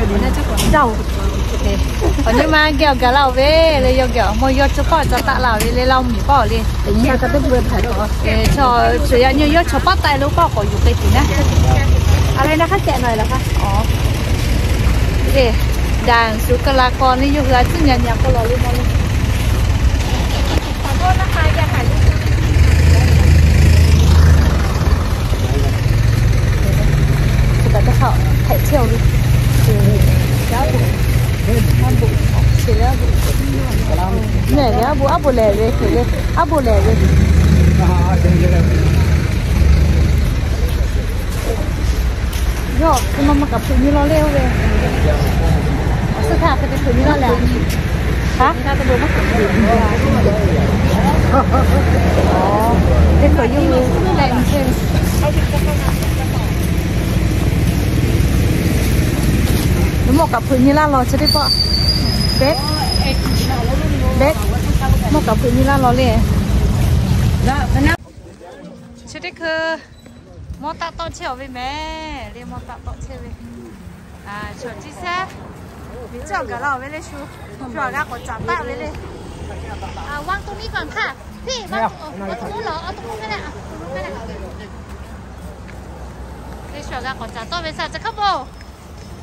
Awˬ nyi ma geh awˬ gaˬ la-oˬ ve le, yawˇ geh awˬ mawˇ yawˇ chaw paˇ ca taˆ la-oˬ ve le, Laˇ hu miˬ paˆ-oˬ le. Chaw, chaw yaꞈ nyi yawˇ chaw paˇ taˆ lo paˆ k'awꞈ yuˬ k'ai tuˬ naˉ. A le, na hk'aˇ kehꞈ na-e laˬ hk'aˇ. Awˬ, le, daꞈ shu kaˬ la k'aw le, yawˇ hui a tcuhˉ nyi nyi k'oˆ la le maˇ le. Aˉ bo lehˬ ve, aˉ bo lehˬ ve. Yawˇ hk'e maˇ maˇ kaꞈ hpeuꞈ nyi law le oˇ ve. Awˬ suhˉ htaˇ hk'e te hpeuꞈ nyi laˇ leh, a, teˇ hkawꞈ yawˇ hui leh nyi chehˇ ve. Mawˇ kaꞈ hpeuꞈ nyi laˇ law chi teˇ pawˆ. Beˉ, beˉ, mawˇ kaꞈ hpeuꞈ nyi laˇ law le. Chi teˇ hkui mawˇ taˆ tawˆ chehˇ-oˬ ve mehˍ le, mawˇ taˆ tawˆ chehˇ ve. Chaw chi sehˉ, miˬ cawˇ gaˬ la-oˬ ve le shu, shu aꞈ g'a k'awꞈ caˍ taˆ ve le. Awˬ to miˉ kaꞈ hk'aˇ, piˇ, awˬ to k'oˆ lawˬ, awˬ to k'oˆ ve le, le shu aꞈ g'a k'awꞈ caˍ tawˆ ve shaˍ, chi hk'a bo,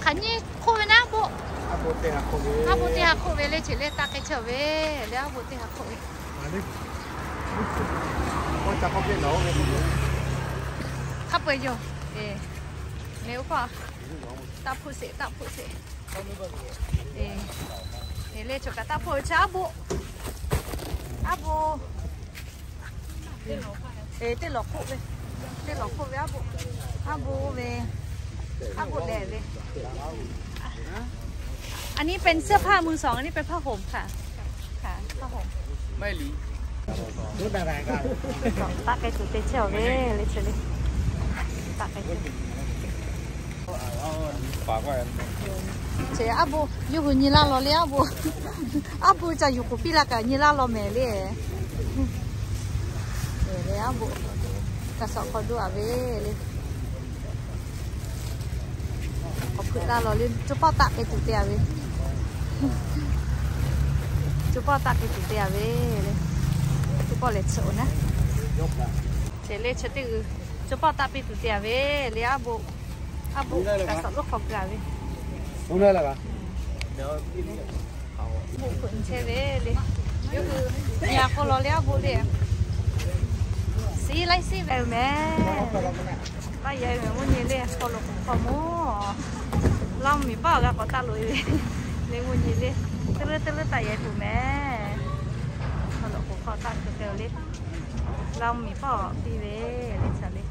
hk'aˬ nyi hk'oˆ ve naˉ bo. Aˉ bo teˇ ha hk'oˆ ve le, chi le taˆ k'ai chehˇ-oˬ ve le, aˉ bo teˇ ha hk'oˆ ve. Hk'a peu-eˬ yoˬ. Eˬ, le oˇ hkawˇ, taˆ hpfuhˆ sheˍ, taˆ hpfuhˆ sheˍ. Eˬ, le chaw kaꞈ taˆ hpfuhˆ ve chi aˉ bo, aˉ bo. Eˬ, teˇ lawˬ hk'oˆ ve, teˇ lawˬ hk'oˆ ve aˉ bo, aˉ bo ve, aˉ bo lehˬ ve. Anˬ nyi เป็นเสื้อผ้ามือสอง, anˬ nyi เป็นผ้าห่มค่ะ. Taˆ k'ai tuˬ te chehˇ-oˬ ve le, chi le. Taˆ k'ai tuˬ. Chi aˉ bo, yawˇ hui nyi laˇ law le aˉ bo. Aˉ bo ca yuˬ k'oˍ piˇ la kaꞈ nyi laˇ law mehˍ le. Le aˉ bo, kaꞈ shawˍ hk'aw doˇ-a ve le. K'awꞈ hpeuꞈ laˇ law le, co pawˆ taˆ k'ai tuˬ te-a ve. Co pawˆ taˆ k'ai tuˬ te-a ve le. Co pawˆ lehˬ chi-oˬ naˉ. Chi le chi teˇ g'uiˬ co pawˆ taˆ piˇ tuˬ te-a ve le aˉ bo. Aˉ bo kaꞈ shawˍ loˉ hk'aw keu-a ve. Bon hpeuꞈ nyi chehˇ ve le. Yawˇ hui nyi-a k'oˆ law le aˉ bo le. Shiˍ laiˉ shiˍ ve mehˍ. Taˆ yehˬ ve mvuhˇ nyi le, haw loꞈ k'oˍ hk'aw mawˇ. Laˇ miˬ paˆ awˬ g'a k'awꞈ taˆ loꞈ-e ve le mvuhˇ nyi le. Teˇ leuˉ teˇ leuˉ taˆ yehˬ tuˬ mehˍ. Haw loꞈ k'oˍ hk'aw taˆ keu k'ai-o le. Laˇ miˬ paˆ awˬ piˇ ve le chaꞈ le.